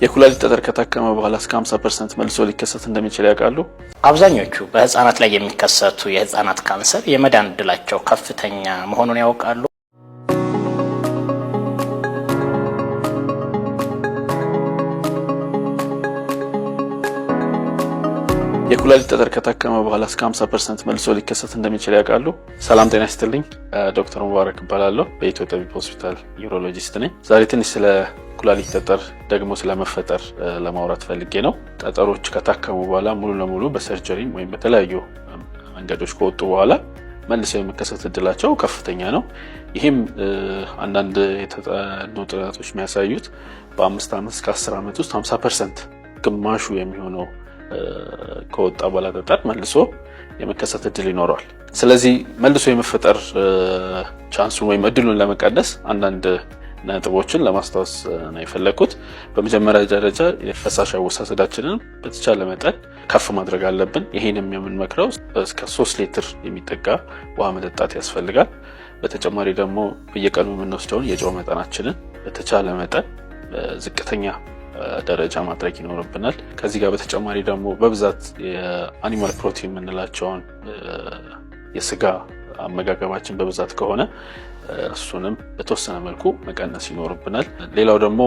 የኩላሊት ጠጠር ከታከመ በኋላ እስከ 50% መልሶ ሊከሰት እንደሚችል ያውቃሉ? አብዛኞቹ በህፃናት ላይ የሚከሰቱ የህፃናት ካንሰር የመዳን እድላቸው ከፍተኛ መሆኑን ያውቃሉ? የኩላሊት ጠጠር ከታከመ በኋላ እስከ 50% መልሶ ሊከሰት እንደሚችል ያውቃሉ? ሰላም ጤና ይስጥልኝ። ዶክተር ሙባረክ እባላለሁ። በኢትዮ ጠቢብ ሆስፒታል urologist ነኝ። ዛሬ ትንሽ ስለ ኩላሊት ጠጠር ደግሞ ስለመፈጠር ለማውራት ፈልጌ ነው። ጠጠሮች ከታከሙ በኋላ ሙሉ ለሙሉ በ surgery ም ወይም በተለያዩ መንገዶች ከወጡ በኋላ መልሰው የመከሰት እድላቸው ከፍተኛ ነው። ይህም አንዳንድ የተጠኑ ጥናቶች የሚያሳዩት በ5 ዓመት እስከ 10 ዓመት ውስጥ 50%፣ ግማሹ የሚሆነው ከወጣ በኋላ ጠጠር መልሶ የመከሰት እድል ይኖረዋል። ስለዚህ መልሶ የመፈጠር chance ኡን ወይም እድሉን ለመቀነስ አንዳንድ ነጥቦችን ለማስታወስ ነው የፈለግኩት። በመጀመሪያ ደረጃ የፈሳሽ አወሳሰዳችንን በተቻለ መጠን ከፍ ማድረግ አለብን። ይህንም የምንመክረው እስከ 3 ሊትር የሚጠጋ ውሃ መጠጣት ያስፈልጋል። በተጨማሪ ደግሞ በየቀኑ የምንወስደውን የጨው መጠናችንን በተቻለ መጠን ዝቅተኛ ደረጃ ማድረግ ይኖርብናል። ከዚህ ጋር በተጨማሪ ደግሞ በብዛት የ animal protein የምንላቸውን የስጋ አመጋገባችን በብዛት ከሆነ እሱንም በተወሰነ መልኩ መቀነስ ይኖርብናል። ሌላው ደግሞ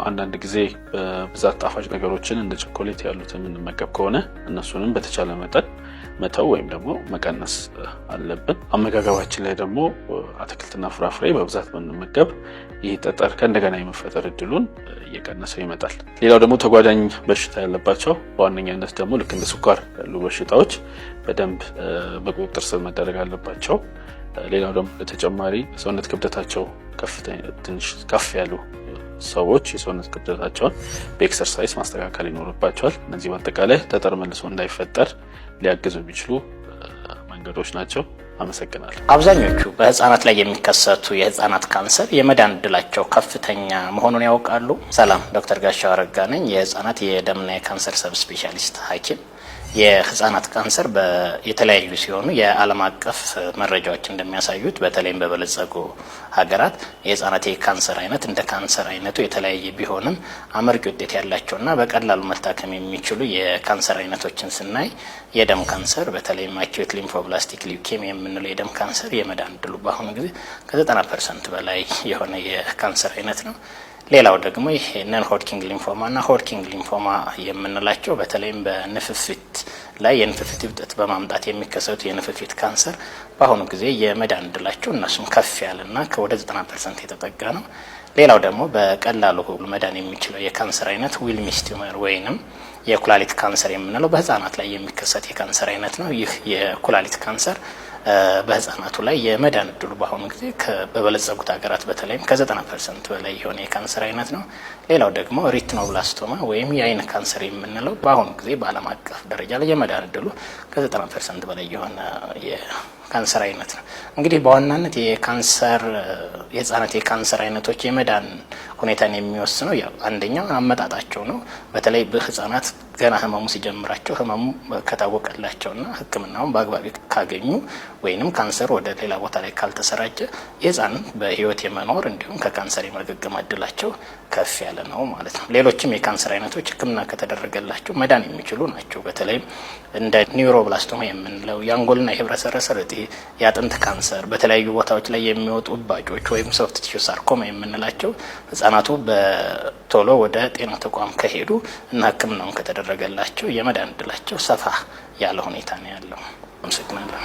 አንዳንድ ጊዜ በብዛት ጣፋጭ ነገሮችን እንደ ቸኮሌት ያሉትን የምንመገብ ከሆነ እነሱንም በተቻለ መጠን መተው ወይም ደግሞ መቀነስ አለብን። አመጋገባችን ላይ ደግሞ አትክልትና ፍራፍሬ በብዛት ብንመገብ ይህ ጠጠር ከእንደገና የመፈጠር እድሉን እየቀነሰው ይመጣል። ሌላው ደግሞ ተጓዳኝ በሽታ ያለባቸው፣ በዋነኛነት ደግሞ ልክ እንደ ስኳር ያሉ በሽታዎች በደንብ በቁጥጥር ስር መደረግ አለባቸው። ሌላው ደግሞ በተጨማሪ ሰውነት ክብደታቸው ትንሽ ከፍ ያሉ ሰዎች የሰውነት ክብደታቸውን በ exercise ማስተካከል ይኖርባቸዋል። እነዚህ በአጠቃላይ ጠጠር መልሶ እንዳይፈጠር ሊያግዙ የሚችሉ መንገዶች ናቸው። አመሰግናለሁ። አብዛኞቹ በህፃናት ላይ የሚከሰቱ የህፃናት ካንሰር የመዳን እድላቸው ከፍተኛ መሆኑን ያውቃሉ? ሰላም፣ ዶክተር ጋሻው አረጋ ነኝ። የህፃናት የደምና የካንሰር sub specialist ሐኪም። የህጻናት ካንሰር የተለያዩ ሲሆኑ የዓለም አቀፍ መረጃዎች እንደሚያሳዩት በተለይም በበለጸጉ ሀገራት የህጻናት የካንሰር አይነት እንደ ካንሰር አይነቱ የተለያየ ቢሆንም አመርቂ ውጤት ያላቸውና በቀላሉ መታከም የሚችሉ የካንሰር አይነቶችን ስናይ የደም ካንሰር፣ በተለይም acute lymphoblastic leukemia የምንለው የደም ካንሰር የመዳን እድሉ በአሁኑ ጊዜ ከ90% በላይ የሆነ የካንሰር አይነት ነው። ሌላው ደግሞ ይሄ non Hodgkin lymphoma እና Hodgkin lymphoma የምንላቸው በተለይም በንፍፊት ላይ የንፍፊት እብጠት በማምጣት የሚከሰቱ የንፍፊት ካንሰር በአሁኑ ጊዜ የመዳን እድላቸው እነሱም ከፍ ያለና ከወደ 90% የተጠጋ ነው። ሌላው ደግሞ በቀላሉ መዳን የሚችለው የካንሰር አይነት Wilms tumor ወይንም የኩላሊት ካንሰር የምንለው በህጻናት ላይ የሚከሰት የካንሰር አይነት ነው። ይህ የኩላሊት ካንሰር በህጻናቱ ላይ የመዳን እድሉ በአሁኑ ጊዜ በበለጸጉት ሀገራት በተለይም ከ90% በላይ የሆነ የካንሰር አይነት ነው። ሌላው ደግሞ retinoblastoma ወይም የአይን ካንሰር የምንለው በአሁኑ ጊዜ በዓለም አቀፍ ደረጃ ላይ የመዳን እድሉ ከ90% በላይ የሆነ የካንሰር አይነት ነው። እንግዲህ በዋናነት የካንሰር የህጻናት የካንሰር አይነቶች የመዳን ሁኔታን የሚወስነው ያው አንደኛው አመጣጣቸው ነው። በተለይ በህጻናት ገና ህመሙ ሲጀምራቸው ህመሙ ከታወቀላቸውና ሕክምናውን በአግባቡ ካገኙ ወይንም ካንሰር ወደ ሌላ ቦታ ላይ ካልተሰራጨ የህፃን በህይወት የመኖር እንዲሁም ከካንሰር የማገገም እድላቸው ከፍ ያለ ነው ማለት ነው። ሌሎችም የካንሰር አይነቶች ሕክምና ከተደረገላቸው መዳን የሚችሉ ናቸው። በተለይም እንደ neuroblastoma የምንለው የአንጎልና የህብለሰረሰር እጢ፣ የአጥንት ካንሰር፣ በተለያዩ ቦታዎች ላይ የሚወጡ እባጮች ወይም soft tissue sarcoma የምንላቸው ህጻናቱ በቶሎ ወደ ጤና ተቋም ከሄዱ እና ሕክምናውን ከተደረገላቸው የመዳን እድላቸው ሰፋ ያለ ሁኔታ ነው ያለው። አመሰግናለሁ።